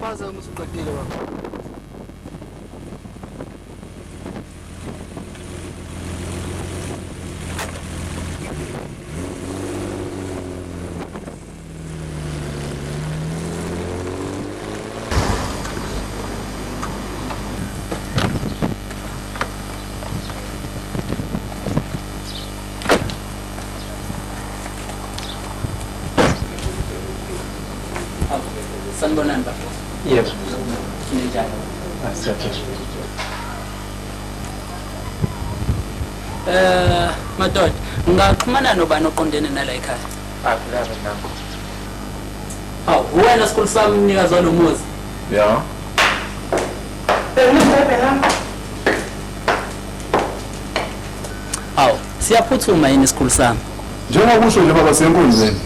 Phaza uma usuqedile baba. Sanibonani bafowethu. Yebo. Ninjani? Asiyaphila. Madoda, ngingaxhumana nobani oqondene nala ekhaya? Akulaba nakho. Hawu, uwena sikhulu sami umnikazi walo muzi. Ya. Hawu, siyaphuthuma yini sikhulu sami? Njengoba usho nje baba senkonzweni.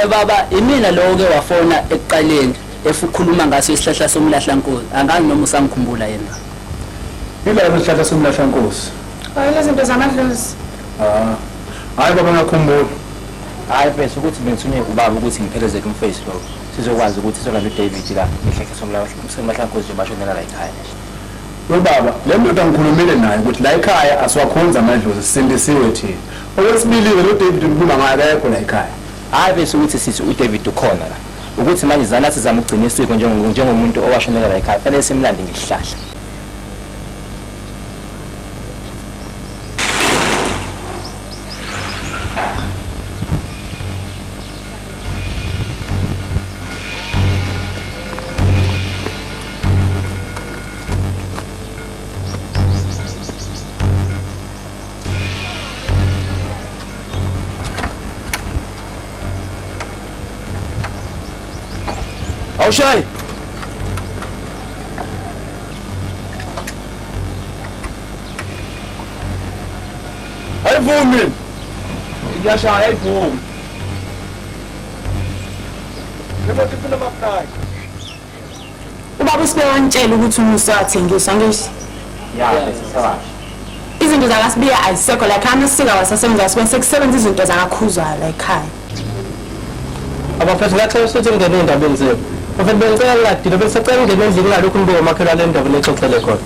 Baba, imina lo ke wafona ekuqaleni efukhuluma ngaso isihlahla somlahlankosi. Angazi noma usangikhumbula yena. Ilapho isihlahla somlahlankosi. Hayi lezi zinto zamadlozi. Ah. Hayi baba ngiyakhumbula. Hayi mfethu ukuthi bengithunywe ubaba ukuthi ngipheleze kumfethu lo. Sizokwazi ukuthi sizolanda uDavid la ngehlahla somlahlankosi nje bashonela la ekhaya. We baba, le ndoda ngikhulumile naye ukuthi la ekhaya asiwakhonza amadlozi sisindisiwe thina. Okwesibili-ke lo David ngikhuluma ngaye akekho la ekhaya. Hayi bese ukuthi sithi uDavid ukhona la. Ukuthi manje zana sizama ukugcina isiko njengomuntu owashonela la ekhaya, fanele simlande ngesihlahla. Awushayi. Ayivumi. Iyashaya ayivumi. Le moto ifuna amaplaki. Ubaba uSibiya wantshela ukuthi umuzi wathengiswa ngisho. Ya, bese sewasha. Izinto zakaSibiya azisekho la ekhaya, amasiko awasasebenza kaSibiya, sekusebenza izinto zakaKhuzwayo la ekhaya. Abafethu ngiyacela ukuthi ngingene ey'ndabeni zenu. Bafethu bengicela ningadinwa, bengisacela ungene endlini ngalokhu nibuke umakhelwane endaba nixoxele khona.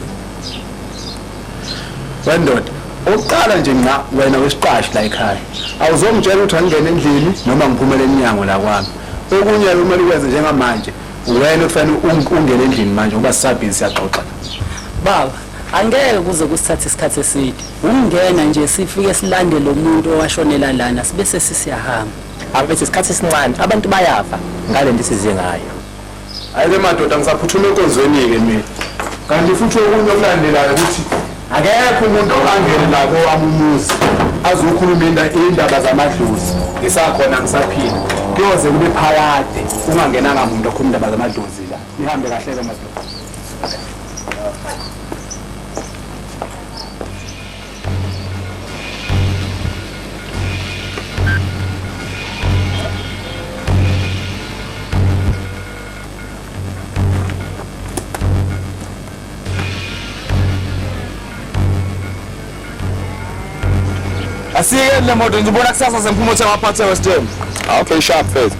Wendoda, okokuqala nje ngqa wena wesiqashi la ekhaya. Awuzongitshela ukuthi angingene endlini noma ngiphumele emnyango la kwami. Okunye kumele ukwenze njengamanje, wena kufanele ungene endlini manje ngoba sisabhizi siyaxoxa. Baba, angeke kuze kusithathe isikhathi eside. Ungena nje sifike silande lo muntu owashonela lana sibe sesiyahamba. Abethu isikhathi esincane abantu bayafa ngale nto esize ngayo. Hayi ke madoda ngisaphuthuma enkonzweni-ke mina. Kanti futhi okunye okulandelayo ukuthi akekho umuntu angene la kowami umuzi azokhuluma indaba zamadlozi ngisakhona ngisaphila. Kuyoze kube phakade ungangenanga muntu okhuluma indaba zamadlozi la. Nihambe kahle-ke madoda. Asiyeke le moto ngizobona kusasa semphuma othenga amaphathi e-West Ham. Okay, sharp mfethu.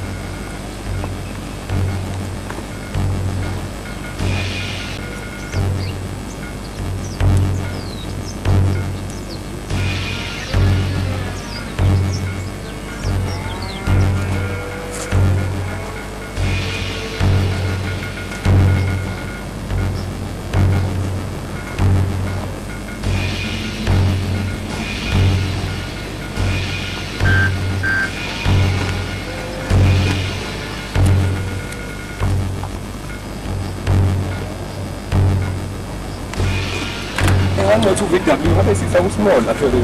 Engathi u-VW ngabe sisa ku-small actually.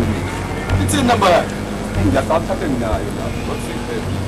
Ithini number yakhe? Ngiyasaba mhlawumbe nginayo lapho. Not safe.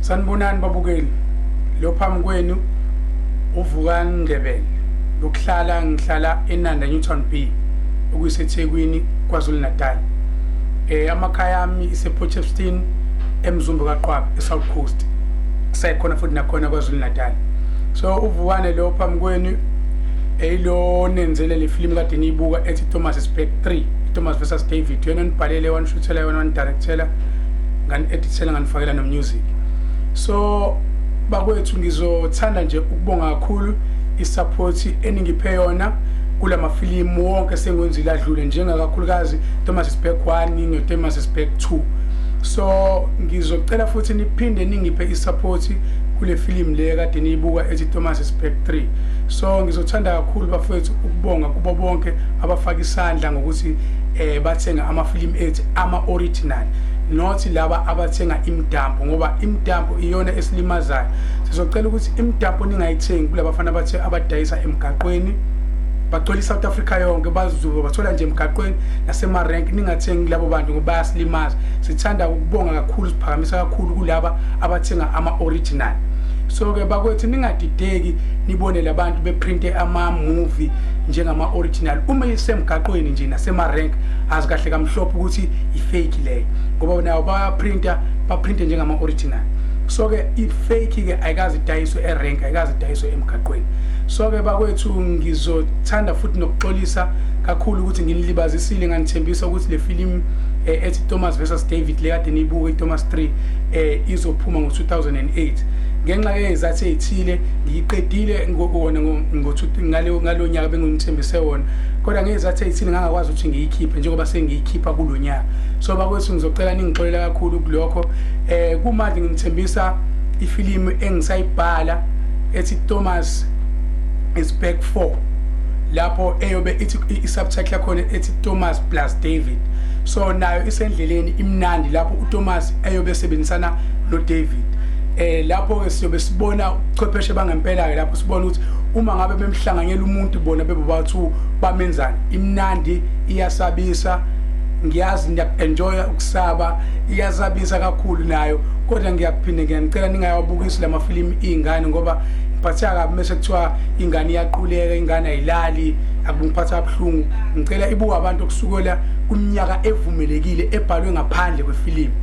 Sanibonani babukeli. Lo phambi kwenu uVukani Ndebele. Lokuhlala ngihlala eNanda Newton B okuyiseThekwini KwaZulu Natal. Amakhaya ami isePort eMzumbe kaQwabe eSouth Coast. Kusekhona futhi nakhona KwaZulu Natal. So uVukane lo phambi kwenu eyilo nenzele le film kade niyibuka ethi Thomas is Back 3, Thomas versus David. Yena nibhalele, wanishuthela yona, wanidirectela, ngani-edithela, nganifakela no-music. So bakwethu, ngizothanda nje ukubonga kakhulu i-support eningiphe yona kulamafilimu wonke sengiwenzile adlule, njengakakhulukazi Thomas is Back 1 no Thomas is Back 2. So ngizocela futhi niphinde ningiphe i-support kule film le kade niyibuka ethi Thomas is Back 3. So ngizothanda kakhulu bafowethu ukubonga kubo bonke abafaka isandla ngokuthi bathenga amafilimu ethu ama original, not laba abathenga imidampo, ngoba imidampo iyona esilimazayo. Sizocela ukuthi imidampo ningayithengi kulabafana bathe abadayisa emgaqweni, bagcwele iSouth Africa yonke, bazuba bathola nje emgaqweni nasema-rank. Ningathengi labo bantu ngoba bayasilimaza. Sithanda ukubonga kakhulu, siphakamisa kakhulu kulaba abathenga ama-original. So-ke bakwethu, ningadideki nibone labantu beprinte ama-movie njengama-original uma isemgaqweni nje nasema-rank. Azi kahle kamhlophe ukuthi i-fake leyo, ngoba nawo bayaprinta, baprinte njengama-original. So-ke i-fake-ke ayikaze idayiswe e-rank, ayikaze idayiswe emgaqweni. So-ke bakwethu, ngizothanda futhi nokuxolisa kakhulu ukuthi nginilibazisile. Nganithembisa ukuthi le film ethi Thomas versus David le kade niyibuka, iThomas 3, izophuma ngo-2008. Ngenxa yezizathu ey'thile ngiyiqedile wona ngalo nyaka benginithembise wona, kodwa ngezizathu ey'thile ngangakwazi ukuthi ngiyikhiphe njengoba sengiyikhipha kulo nyaka. So bakwethu, ngizocela ningixolela kakhulu kulokho. Kumanje nginithembisa ifilimu engisayibhala ethi Thomas is Back 4, lapho eyobe ithi i-subtitle yakhona ethi Thomas plus David. So nayo isendleleni, imnandi, lapho uThomas eyobe esebenzisana noDavid. Lapho ke siyobe sibona ubuchwepheshe bangempela ke, lapho sibona ukuthi uma ngabe bemhlanganyela umuntu bona bebe bathu bamenzani. Imnandi, iyasabisa. Ngiyazi ngiyaku-enjoya ukusaba, iyasabisa kakhulu nayo. Kodwa ngiyakuphinde ngiyanicela ningayawabukisi lamafilimu iy'ngane, ngoba ngiphatheka kabi mese kuthiwa ingane iyaquleka, ingane ayilali, akungiphatha kabuhlungu. Ngicela ibuke abantu okusukela kwiminyaka evumelekile ebhalwe ngaphandle kwefilimu.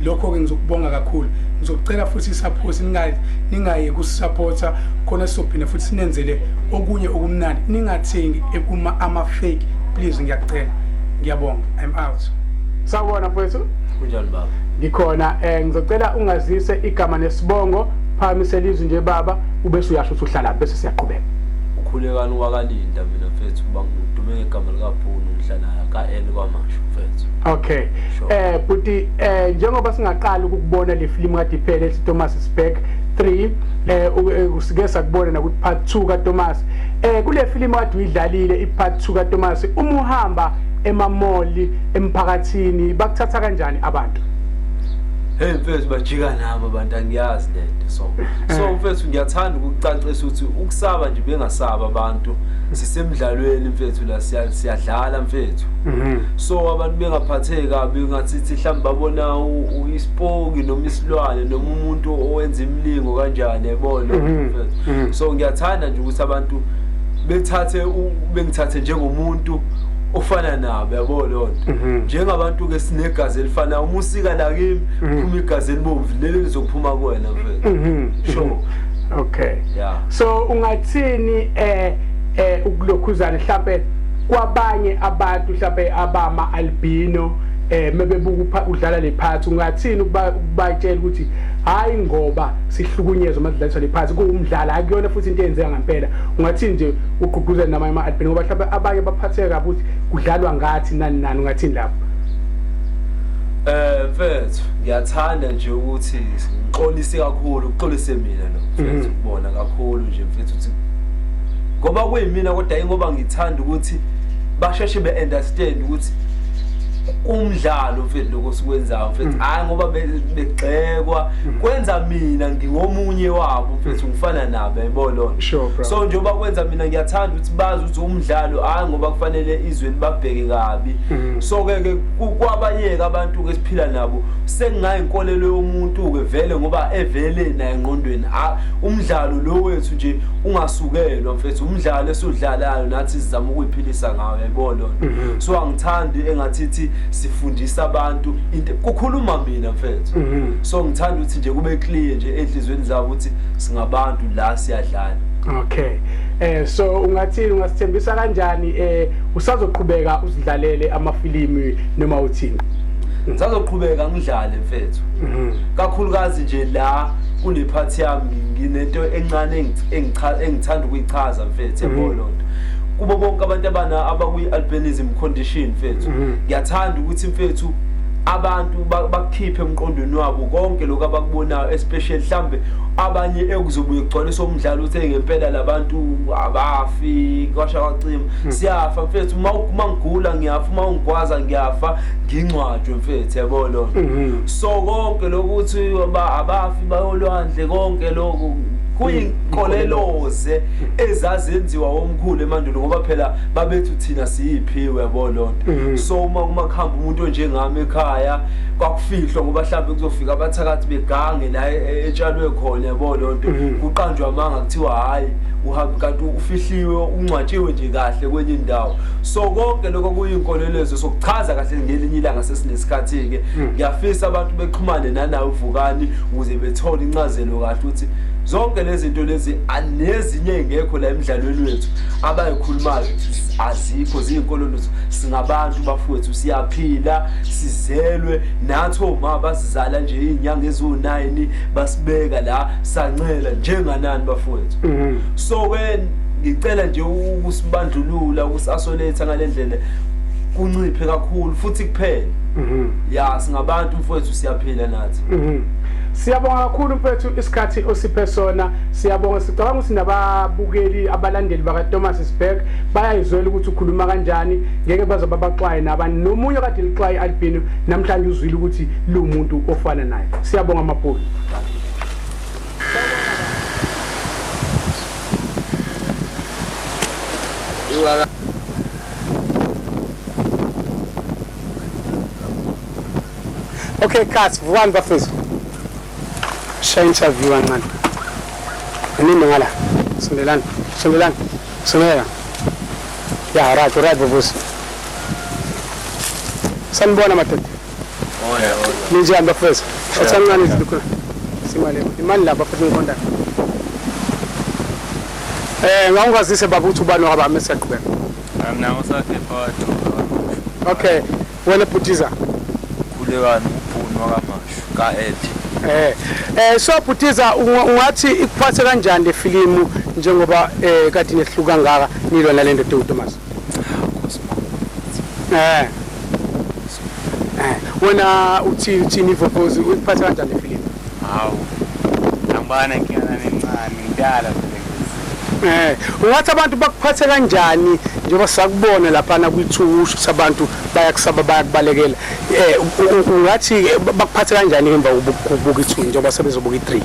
Lokho-ke ngizokubonga kakhulu. Ngizocela futhi i-support, ningayeki ukusupporta khona sizophinda futhi sinenzele okunye okumnandi. Ningathengi ekuma ama-fake, please, ngiyakucela. Ngiyabonga, I'm out. Sawubona mfowethu. Kunjani baba? Ngikhona. Ngizocela ungazise igama nesibongo, phakamisela izwi nje baba, ubese uyasho ukuthi uhlala, bese siyaqhubeka. Ukhulekani wakaLinda mina mfethu, bangidume ngegama likaBhunu, ngihlala ka-N KwaMashu mfethu. Okay. Sure. Buti, njengoba singaqala ukukubona le film kade iphele ethi Thomas is Back 3, sike sakubona na ku part 2 ka Thomas. Kule film kade uyidlalile, i part 2 ka Thomas, uma uhamba emamoli emphakathini bakuthatha kanjani abantu? Hey mfethu, bajika nami abantu, angiyazi lento. So mfethu, ngiyathanda ukucacisa ukuthi ukusaba nje bengasaba abantu, sisemdlalweni mfethu la, siyadlala mfethu. So abantu bengaphatheki kabi ngathi mhlawumbe babona isipoki noma isilwane noma umuntu owenza imilingo kanjani, yabona mfethu. So ngiyathanda nje ukuthi abantu bethathe bengithathe njengomuntu ofana nabo, yabo leyo nto. Njengabantu ke sinegazi elifanayo, uma usika la kimi phuma igazi elibomvu, leli lizophuma kuwena mfethu, sure. Okay. Yeah. So ungathini ukulokhuzana mhlambe kwabanye abantu, mhlambe abama albino, mebebuka udlala le part, ungathini ukuba ukubatshela ukuthi hayi ngoba sihlukunyezwa uma sidlaliswa le part, kuwumdlalo, akuyona futhi into eyenzeka ngempela? Ungathini nje ugqugquzela namanye ama albino, ngoba mhlambe abanye baphatheka kabi ukuthi kudlalwa ngathi, nani nani, ungathini lapho? Mfethu, ngiyathanda nje ukuthi ngixolise kakhulu, uxolise mina lo mfethu kubona kakhulu nje mfethu, ukuthi ngoba kuyimina, kodwa ingoba ngithanda ukuthi basheshe be-understand ukuthi Umdlalo mfethu lokho sikwenzayo mfethu, hayi ngoba begxekwa kwenza mina ngingomunye wabo mfethu, ngifana nabo, yayibona lona. Sure, bro. So njengoba kwenza mina ngiyathanda ukuthi bazi ukuthi umdlalo, hayi ngoba kufanele izwe libabheke kabi. So ke ke kwabanye-ke abantu-ke esiphila nabo sekungayinkolelo yomuntu-ke vele ngoba evele naye engqondweni. Umdlalo lo wethu nje ungasukelwa mfethu, umdlalo esiwudlalayo nathi sizama ukuyiphilisa ngawo, yayibona lona. So angithandi engathithi sifundisa abantu into kukhuluma mina mfethu. So ngithanda ukuthi nje kube clear nje enhliziyweni zabo ukuthi singabantu la, siyadlala. Okay, so ungathini, ungasithembisa kanjani, usazoqhubeka usidlalele amafilimu noma uthini? Ngisazoqhubeka ngidlale mfethu, kakhulukazi nje la kule part yami nginento encane engithanda ukuyichaza mfethu, yabo lonto. Kubo bonke abantu abana abakwi-albinism condition mfethu, ngiyathanda ukuthi mfethu abantu bakukhiphe emqondweni wabo konke lokhu abakubonayo, especially mhlambe abanye ekuzobuye kugcwaliswa umdlalo uthi ngempela labantu abafi, kwasha kwacima. Siyafa mfethu, uma ngigula ngiyafa, uma ungigwaza ngiyafa, ngingcwatshwe mfethu, yabo lona. So konke lokuthi abafi bayolwandle, konke lokhu kuyinkoleloze ezazenziwa omkhulu emandulo, ngoba phela babethu thina siyiphiwe, yabo lonto. So uma kumakhamba umuntu onjengami ekhaya kwakufihlwa ngoba mhlawumbe kuzofika abathakathi begange la etshalwe khona, yabo lonto. Kuqanjwa amanga kuthiwa hhayi uhambe, kanti ufihliwe, ungcwatshiwe nje kahle kwenye indawo. So konke lokho kuyinkolelezo, sokuchaza kahle ngelinye ilanga sesinesikhathi-ke. Ngiyafisa abantu bexhumane nanawe Vukani ukuze bethole incazelo kahle ukuthi zonke lezi zinto lezi nezinye ey'ngekho la emdlalweni wethu abayikhulumayo azikho, ziyinkolelo. Singabantu bafowethu, siyaphila, sizelwe nathi oma basizala nje iy'nyanga eziwu-9 basibeka la sancela njenganani bafowethu. So-ke ngicela nje ukusibandlulula, ukusi-isolate ngale ndlela kunciphe kakhulu futhi kuphele. Ya, singabantu mfowethu, siyaphila nathi. Siyabonga kakhulu mfethu isikhathi osiphe sona, siyabonga. Sicabanga ukuthi nababukeli, abalandeli baka Thomas Sibek bayayizwela ukuthi ukhuluma kanjani, ngeke baze babaxwaye nabani. Nomunye kade lixwaye albino namhlanje uzwile ukuthi lo muntu ofana naye. Siyabonga Mapulu. Okay, cut. Vukani bafethu. Shaya interview kancane. Anime ngala. Sondelani. Sondelani. Sondela. Ya, right, Vuvusi. Sanibona madoda. Ninjani bafethu? Awusancane izikhulu. Simale. Imali la bafethu ngikhonda. Ngawungazise baba ukuthi ubani wakaba mesiyaqhubeka. Mina ngusakhe phakathi. Okay. Wena Bhutiza. Khulekani uBhunu wakaMashu ka-Ed. So Bhutiza, ungathi ikuphathe kanjani le filimu njengoba kade nehluka kangaka nilwa nale ndoda uThomas? Wena uthini uthini Vovozi, ikuphathe kanjani le filimu? Hawu. Angibana inkinga nami encane, ngidala vele. Ungathi abantu bakuphathe kanjani njengoba sakubona laphana kwi-2 usho ukuthi abantu bayakusaba, bayakubalekela. Ungathi bakuphathe kanjani emva kokubuka i-2 njengoba sebezobuka i-3?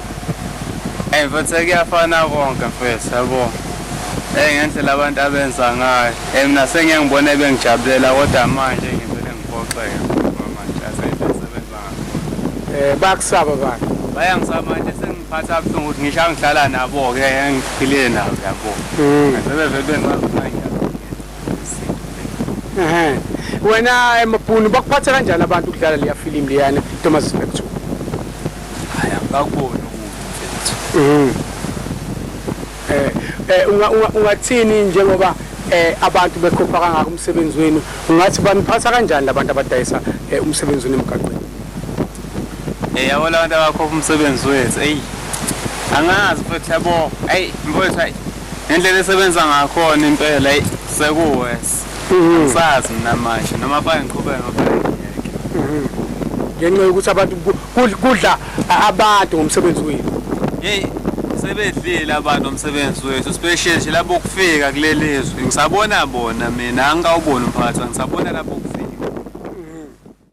Mfethu, kuyafana konke mfethu, yabo. Ngendlela abantu abenza ngayo. Mina sengeke ngibone bengijabulela, kodwa manje ngivele ngiphoxeke ngoba manje aseyisebenza ngakhona. Bayakusaba abantu. Bayangisaba manje, sengiphatha kabuhlungu ukuthi ngisho ngihlala nabo ke ngiphile nabo, yabo. Sebevele bengazi ukuthi Ehhe. Wena emabhunu bakuphatha kanjani abantu ukudlala leya film leyana Thomas Sibek 2? Hayi, angikakuboni okubi mfethu. Ungathini njengoba abantu bekhopha kangaka umsebenzi wenu, ungathi baniphatha kanjani labantu abadayisa umsebenzi wenu emgaqweni? Yabo labantu abakhopha umsebenzi wethu, eyi angazi mfethu, yabo. Eyi mfethu, hayi ngendlela esebenza ngakhona impela, eyi sekuwes. Angisazi mina manje noma fake ngiqhubeke ngoba ngiyeke. Ngenxa yokuthi abantu kudla abantu ngomsebenzi wenu. Hey, sebedlile abantu umsebenzi wethu, especially nje labo kufika kuleli zwe. Ngisabona bona mina, angikawuboni umphakathi, ngisabona lapho kufika.